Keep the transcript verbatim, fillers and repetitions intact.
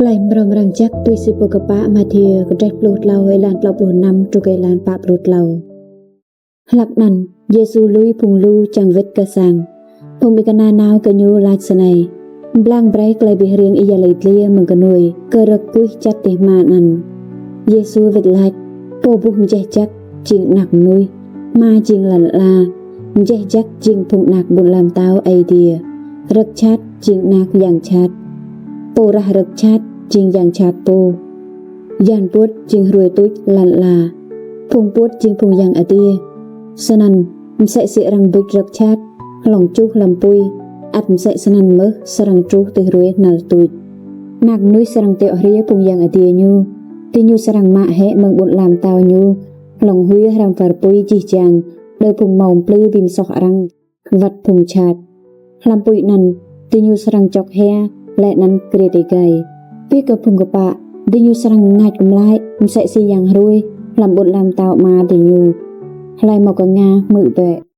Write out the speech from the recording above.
Klei mrâo mrang jăk tui si pô kpă Mathiơ, kdrêč pluh tlâo, êlan tlâo pluh năm truh kơ êlan pă pluh tlâo. Hlăk anăn, Yêsu lui phung lu čiăng wĭt kơ sang. Phung ƀĭng kna nao kơ ñu lač snei: Mblang brei klei bi hriêng êyăl êdliê mơ̆ng knuih kơ rơ̆k kuih čăt ti hma anăn. Yêsu wĭt lač: Pô buh mjeh jăk jing Anak Mnuih, hma jing lăn ala, mjeh jăk jing phung anak ƀuôn ala mtao Aê Diê, rơ̆k jhat jing anak yang jhat, pô rah rơ̆k jhat jing yang jhat pô, yan puôt jing hruê tuč lăn ala, phung puôt jing phung yang adiê. Snăn, msĕ si arăng buč rơ̆k jhat hlŏng čuh hlăm pui, ăt msĕ snăn mơh srăng truh ti hruê knhal tuč. Anak Mnuih srăng tiŏ hriê phung yang adiê ñu, diñu srăng mă hĕ mơ̆ng ƀuôn ala mtao ñu hlŏng huê hrăm war pui jih jang đơ phung mâo mplư bi msoh arăng, wăt phung jhat. Hlăm pui anăn, diñu srăng čŏk hia leh anăn kriêt êgei. Bi kơ phung kpă, diñu srăng mngač mlai msĕ si yang hruê hlăm ƀuôn ala mtao Ama diñu. Hlei mâo knga hmư̆ bĕ.